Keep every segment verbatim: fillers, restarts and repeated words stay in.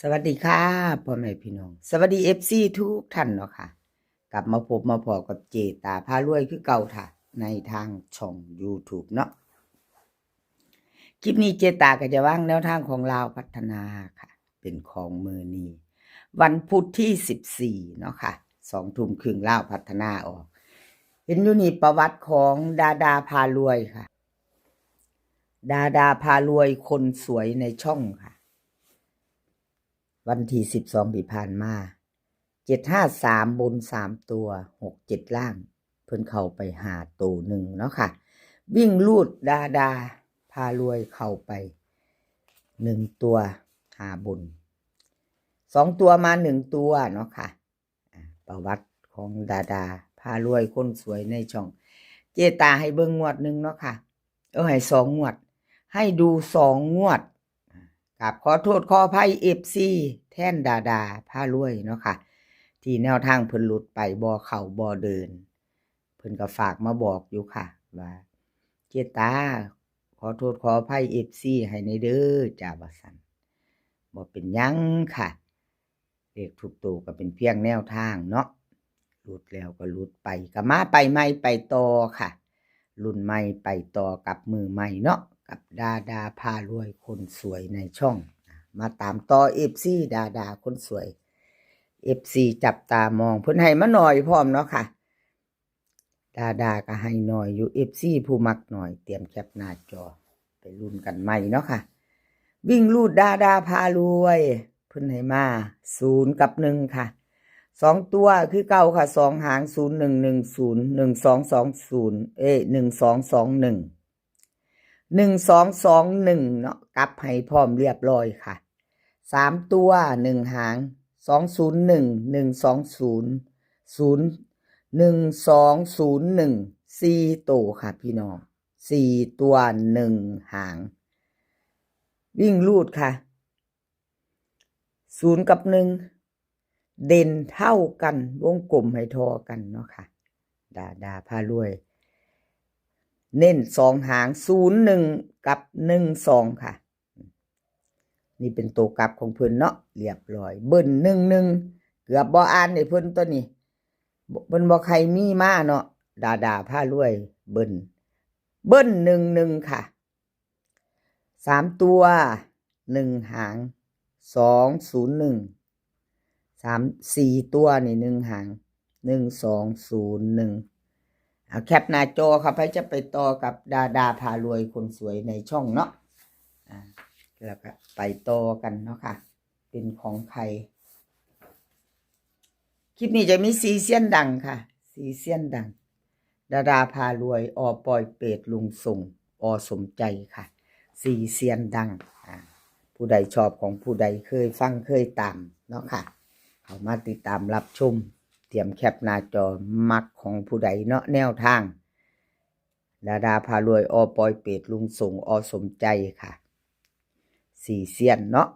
สวัสดีค่ะพ่อแม่พี่น้อง สวัสดีเอฟซีทุกท่านเนาะค่ะ กลับมาพบมาพ้อกับเจตาพารวยคือเก่าค่ะ ในทางช่องยูทูบเนาะ คลิปนี้เจตาก็จะวางแนวทางของลาวพัฒนาค่ะ เป็นของมื้อนี้ วันพุธที่สิบสี่เนาะค่ะ สองทุ่มครึ่งลาวพัฒนาออก เห็นอยู่นี่ประวัติของดาดาพารวยค่ะ ดาดาพารวยคนสวยในช่องค่ะ วันที่สิบสองที่ผ่านมา เจ็ดห้าสาม บนสามตัว หกเจ็ด ล่าง เพิ่นเข้าไปห้าตัวหนึ่งเนาะค่ะ วิ่งรูดดาดาพารวยเข้าไปหนึ่งตัวห้าบน สองตัวมาหนึ่งตัวเนาะค่ะ อ่า ประวัติของดาดาพารวยคนสวยในช่อง เจตาให้เบิ่งงวดหนึ่งเนาะค่ะ เออ ให้สองงวด ให้ดูสองงวด กราบขอโทษขออภัยเอฟซีแทนดาดาพารวยเนาะค่ะ ที่แนวทางเพิ่นหลุดไปบ่เข้าบ่เดิน เพิ่นก็ฝากมาบอกอยู่ค่ะ ว่า เจตา ขอโทษขออภัยเอฟซีให้ในเด้อจ้า ว่าซั่น บ่เป็นหยังค่ะ เลขทุกตัวก็เป็นเพียงแนวทางเนาะ หลุดแล้วก็หลุดไป ก็มาไปใหม่ไปต่อค่ะ รุ่นใหม่ไปต่อกับมือใหม่เนาะ กับดาดาพารวยคนสวยในช่อง มาตามต่อเอฟซีดาดาคนสวย เอฟซีจับตามอง เพิ่นให้มาหน่อยพร้อมเนาะค่ะ ดาดาก็ให้หน่อยอยู่ เอฟซีผู้มักหน่อย เตรียมแคปหน้าจอ ไปลุ้นกันใหม่เนาะค่ะ วิ่งรูดดาดาพารวย เพิ่นให้มาศูนย์กับหนึ่งค่ะ สองตัวคือเก่าค่ะ สองหาง ศูนย์หนึ่งหนึ่งศูนย์ หนึ่งสองสองศูนย์ เอ้ย หนึ่งสองสองหนึ่ง หนึ่งสองสองหนึ่งเนาะ กลับให้พร้อมเรียบร้อยค่ะ สามตัวหนึ่งหาง สองศูนย์หนึ่ง หนึ่งสองศูนย์ ศูนย์ หนึ่งสองศูนย์หนึ่ง สี่ตัวค่ะพี่น้อง สี่ตัวหนึ่งหาง วิ่งรูดค่ะ ศูนย์กับหนึ่ง เด่นเท่ากัน วงกลมให้ทอกันเนาะค่ะ ดาดาพารวย เน้นสองหาง ศูนย์หนึ่ง กับ หนึ่งสอง ค่ะ นี่เป็นตัวกลับของเพิ่นเนาะ เรียบร้อย เบิ้ล หนึ่งหนึ่ง เกือบบ่อ่านให้เพิ่นตัวนี้ เพิ่นบ่ใครมีมาเนาะ ดาดาพารวย เบิ้ล เบิ้ล หนึ่งหนึ่ง ค่ะ สามตัว หนึ่งหาง สองศูนย์หนึ่ง สาม สี่ตัวนี่หนึ่งหาง หนึ่งสองศูนย์หนึ่ง เอาแคปหน้าจอค่ะ ไผจะไปต่อกับดาดาพารวยคนสวยในช่องเนาะ อ่า แล้วก็ไปต่อกันเนาะค่ะ เป็นของใคร คลิปนี้จะมีสี่เซียนดังค่ะ สี่เซียนดัง ดาดาพารวย อ.ปอยเปต ลุงส่ง อ.สมใจค่ะ สี่เซียนดัง อ่า ผู้ใดชอบของผู้ใด เคยฟังเคยตามเนาะค่ะ เข้ามาติดตามรับชม เตรียมแคปหน้าจอ มักของผู้ใดเนาะ แนวทาง ดาดาพารวย อ.ปอยเปต ลุงส่ง อ.สมใจค่ะ สี่เซียนเนาะ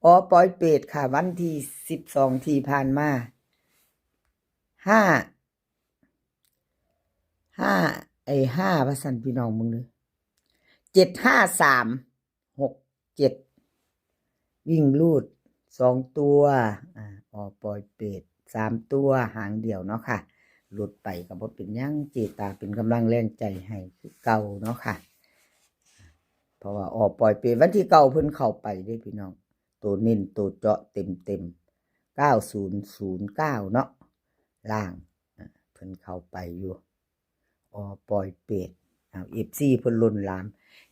อ.ปอยเปตค่ะ วันที่สิบสองที่ผ่านมา ห้า ห้า ไอ้ ห้า ว่าซั่นพี่น้องมึงเด้อ เจ็ดห้าสาม หกเจ็ด วิ่งรูดสองตัว อ่า อ.ปอยเปต สามตัวหางเดียวเนาะค่ะ หลุดไปก็บ่เป็นหยัง เจตาเป็นกำลังแรงใจให้คือเก่าเนาะค่ะ เพราะว่า อ.ปอยเปต วันที่เก้าเพิ่นเข้าไปเด้พี่น้อง ตัวเน้นตัวเจาะเต็มๆ เก้าศูนย์ศูนย์เก้า เนาะ ล่าง อ่า เพิ่นเข้าไปอยู่ อ.ปอยเปต เอา เอฟซีเพิ่นล้นหลาม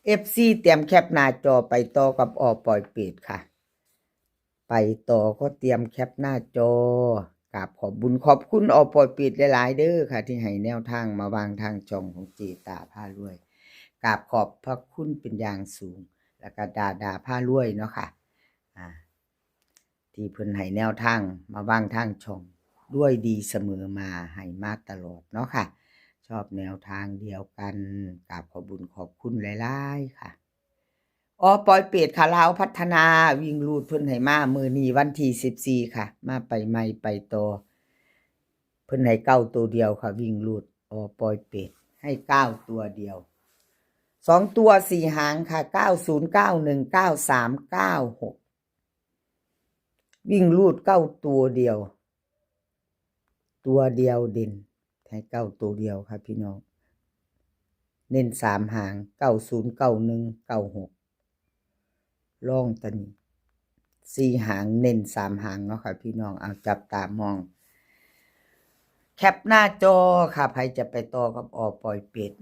เอฟซีเตรียมแคปหน้าจอไปต่อกับ อ.ปอยเปต ค่ะ ไปต่อก็เตรียมแคปหน้าจอ กราบขอบบุญขอบคุณ อ.ปอยเปต หลายๆเด้อค่ะ ที่ให้แนวทางมาวางทางช่องของเจตาพารวย กราบขอบพระคุณเป็นอย่างสูง แล้วก็ดาดาพารวยเนาะค่ะ อ่า ที่เพิ่นให้แนวทางมาวางทางช่อง ด้วยดีเสมอมา ให้มาตลอดเนาะค่ะ ชอบแนวทางเดียวกัน กราบขอบบุญขอบคุณหลายๆค่ะ อ.ปอยเปต ค่ะ ลาวพัฒนา วิ่งรูดเพิ่นให้มามื้อนี้วันที่สิบสี่ค่ะ มาไปใหม่ไปต่อ เพิ่นให้เก้าตัวเดียวค่ะ วิ่งรูด อ.ปอยเปต ให้เก้าตัวเดียว สองตัวสี่หางค่ะ เก้าศูนย์ เก้าหนึ่ง เก้าสาม เก้าหก วิ่งรูดเก้าตัวเดียว ตัวเดียวเด่น ให้เก้าตัวเดียวค่ะพี่น้อง เน้นสามหาง เก้าศูนย์ เก้าหนึ่ง เก้าหก ล่องตัวนี้ สี่หาง เน้นสามหางเนาะค่ะพี่น้อง เอาจับตามอง แคปหน้าจอค่ะ ใครจะไปต่อกับออปอยเป็ด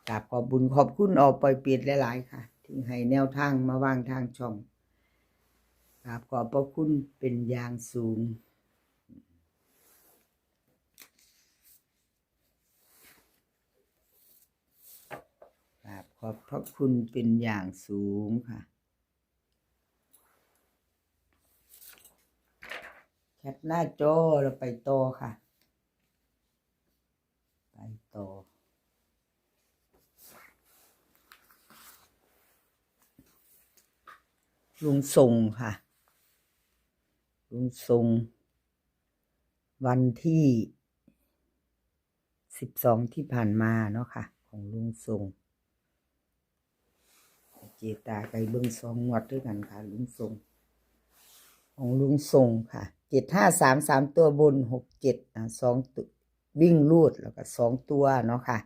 กราบขอบบุญขอบคุณออปอยเป็ดหลายๆค่ะ ที่ให้แนวทางมาวางทางช่อง กราบขอบพระคุณเป็นอย่างสูง กราบขอบพระคุณเป็นอย่างสูงค่ะ แคปหน้าจอเราไปต่อค่ะ ไปต่อ ลุงส่งค่ะ ลุงส่ง วันที่ สิบสอง ที่ผ่านมาเนาะค่ะ ของลุงส่ง เจตาไปเบิ่งสองงวดด้วยกันค่ะ ลุงส่ง ของลุงส่งค่ะ เจ็ดห้าสาม สามตัวบน หกเจ็ด อ่ะ สองตัววิ่งรูดแล้วก็สองตัวเนาะค่ะ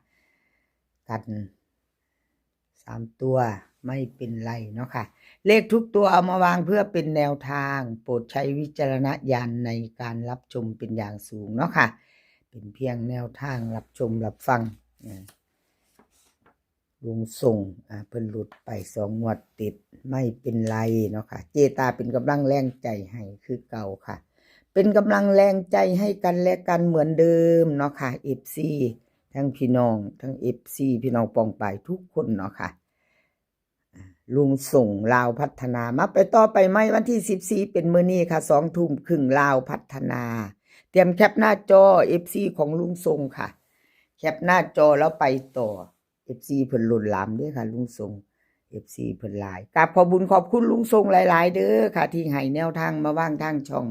กันสามตัวไม่เป็นไรเนาะค่ะ เลขทุกตัวเอามาวางเพื่อเป็นแนวทาง โปรดใช้วิจารณญาณในการรับชมเป็นอย่างสูงเนาะค่ะ เป็นเพียงแนวทางรับชมรับฟัง อ่า ลุงส่ง อ่า เพิ่นหลุดไปสองงวดติด ไม่เป็นไรเนาะค่ะ เจตาเป็นกำลังแรงใจให้คือเก่าค่ะ เป็นกำลังแรงใจให้กันและกันเหมือนเดิมเนาะค่ะ เอฟซี ทั้งพี่น้อง ทั้ง เอฟซี พี่น้องปองปายทุกคนเนาะค่ะ อ่า ลุงส่งลาวพัฒนา มาไปต่อไปไหม วันที่ สิบสี่ เป็นมื้อนี้ค่ะ สองทุ่มครึ่ง ลาวพัฒนา เตรียมแคปหน้าจอ เอฟซี ของลุงส่งค่ะ แคปหน้าจอแล้วไปต่อ เอฟซี เพิ่นหล่นหลามเด้อค่ะ ลุงส่ง เอฟซี เพิ่นหลาย กราบขอบบุญขอบคุณลุงส่งหลายๆเด้อค่ะ ที่ให้แนวทางมาวางทางช่อง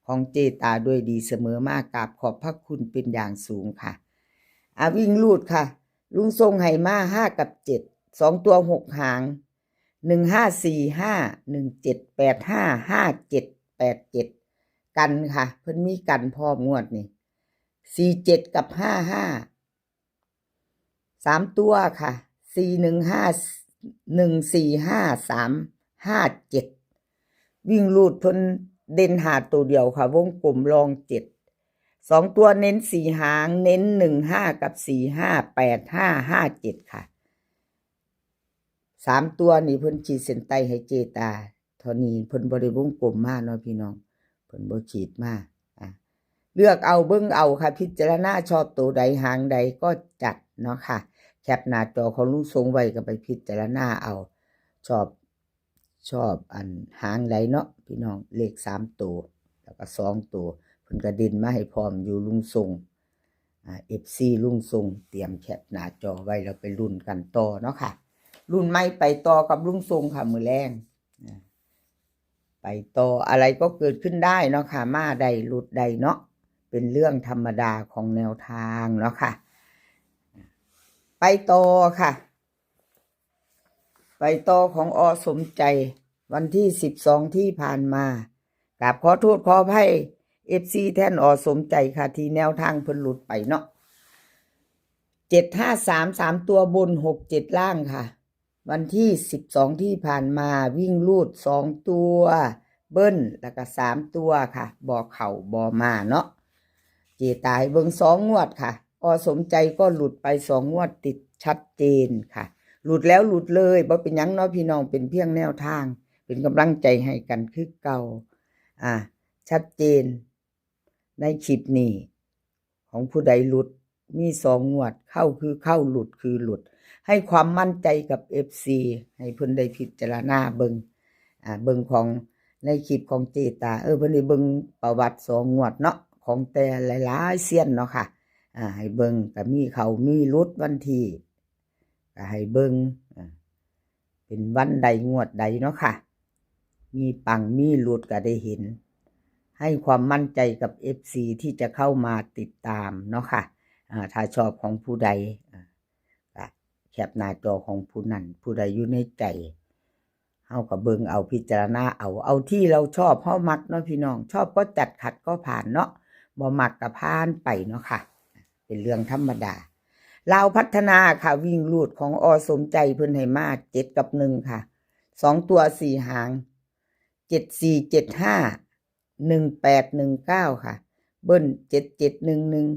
ของเจตาด้วยดีเสมอมา กราบขอบพระคุณเป็นอย่างสูงค่ะ อ่ะ วิ่งรูดค่ะ ลุงส่งให้มา ห้า กับ เจ็ด สองตัว หก หาง หนึ่งห้าสี่ห้า หนึ่งเจ็ดแปดห้า ห้าเจ็ดแปดเจ็ด กันค่ะ เพิ่นมีกันพร้อมงวดนี่ สี่เจ็ด กับ ห้าห้า สามตัวค่ะ สี่หนึ่งห้า หนึ่งสี่ห้า สามห้าเจ็ด วิ่งรูดเพิ่นเด่นห้าตัวเดียวค่ะ วงกลมรองเจ็ด สองตัวเน้นสี่หาง เน้น หนึ่งห้า กับ สี่ห้า แปดห้า ห้าเจ็ด ค่ะ สามตัวนี่เพิ่นขีดเส้นใต้ให้เจตา เท่านี้ เพิ่นบ่ได้วงกลมมาเนาะพี่น้อง เพิ่นบ่ขีดมา อ่ะ เลือกเอาเบิ่งเอาค่ะ พิจารณาชอบตัวใดหางใดก็จัดเนาะค่ะ แคปหน้าจอของลุงส่งไว้ก็ไปพิจารณาเอา ชอบ ชอบอันหางใดเนาะพี่น้อง เลขสามตัว แล้วก็สองตัว เพิ่นก็เด่นมาให้พร้อมอยู่ลุงส่ง อ่า เอฟซี ลุงส่ง เตรียมแคปหน้าจอไว้แล้วไปลุ้นกันต่อเนาะค่ะ ลุ้นไม่ไปต่อกับลุงส่งค่ะ มื้อแลง อ่า ไปต่อ อะไรก็เกิดขึ้นได้เนาะค่ะ มาได้หลุดได้เนาะ เป็นเรื่องธรรมดาของแนวทางเนาะค่ะ ไปต่อค่ะ ไปต่อของอสมใจ วันที่ สิบสอง ที่ผ่านมา กราบขอโทษขออภัย เอฟซี แทนอสมใจค่ะ ที่แนวทางเพิ่นหลุดไปเนาะ เจ็ดห้าสาม สามตัวบน หกเจ็ด ล่างค่ะ วันที่ สิบสอง ที่ผ่านมาวิ่งรูดสองตัว เบิ้ล แล้วก็สามตัวค่ะ บ่เข้าบ่มาเนาะ เจตาให้เบิ่งสองงวดค่ะ อสมใจก็หลุดไปสองงวดติดชัดเจนค่ะ หลุดแล้วหลุดเลย บ่เป็นหยังเนาะพี่น้อง เป็นเพียงแนวทาง เป็นกำลังใจให้กันคือเก่า อ่า ชัดเจน ในคลิปนี้ ของผู้ใดหลุด มีสองงวด เข้าคือเข้า หลุดคือหลุด ให้ความมั่นใจกับ เอฟซี ให้เพิ่นได้พิจารณาเบิ่ง อ่า เบิ่งของในคลิปของเจตา เออ เพิ่นได้เบิ่งประวัติสองงวดเนาะ ของแต่หลายๆเซียนเนาะค่ะ อ่า ให้เบิ่ง ก็มีเข้ามีหลุดวันที่ ก็ให้เบิ่ง อ่า เป็นวันใดงวดใดเนาะค่ะ มีปังมีหลุดก็ได้เห็น ให้ความมั่นใจกับ เอฟซี ที่จะเข้ามาติดตามเนาะค่ะ อ่า ถ้าชอบของผู้ใด อ่า ก็แคปหน้าจอของผู้นั้น ผู้ใดอยู่ในใจ เฮาก็เบิ่งเอาพิจารณาเอา เอาที่เราชอบ เฮามักเนาะพี่น้อง ชอบก็จัด ขัดก็ผ่านเนาะ บ่มักก็ผ่านไปเนาะค่ะ เป็นเรื่องธรรมดา ลาวพัฒนาค่ะ วิ่งรูดของ อ.สมใจ เพิ่นให้มา เจ็ด กับ หนึ่ง ค่ะ สอง ตัว สี่ หาง เจ็ด สี่ เจ็ด ห้า หนึ่ง แปด หนึ่ง เก้า ค่ะ เบิ้ล เจ็ด เจ็ด หนึ่ง หนึ่ง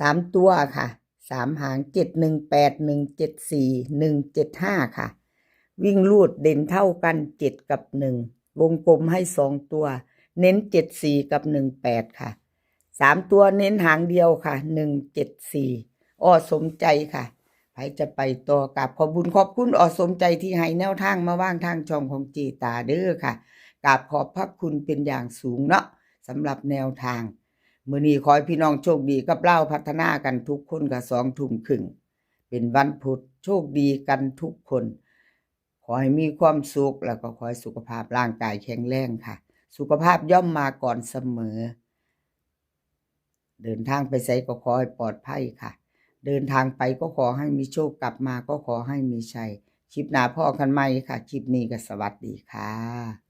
สาม ตัวค่ะ สาม หาง เจ็ด หนึ่ง แปด หนึ่ง เจ็ด สี่ หนึ่ง เจ็ด ห้า ค่ะ วิ่งรูดเด่นเท่ากัน เจ็ด กับ หนึ่ง วงกลมให้ สอง ตัว เน้น เจ็ด สี่ กับ หนึ่ง แปด ค่ะ สาม ตัวเน้นหางเดียวค่ะ หนึ่ง เจ็ด สี่ อ.สมใจค่ะ ไผจะไปต่อ กราบขอบบุญขอบคุณ อ.สมใจ ที่ให้แนวทางมาว่างทางช่องของเจตาเด้อค่ะ กราบขอบพระคุณเป็นอย่างสูงเนาะ สำหรับแนวทาง มื้อนี้ขอให้พี่น้องโชคดีกับลาวพัฒนากันทุกคนค่ะ สองทุ่มครึ่ง เป็นวันพุธ โชคดีกันทุกคน ขอให้มีความสุข แล้วก็ขอให้สุขภาพร่างกายแข็งแรงค่ะ สุขภาพย่อมมาก่อนเสมอ เดินทางไปไสก็ขอให้ปลอดภัยค่ะ เดินทางไปก็ขอให้มีโชค กลับมาก็ขอให้มีชัย คลิปหน้าพ้อกันใหม่ค่ะ คลิปนี้ก็สวัสดีค่ะ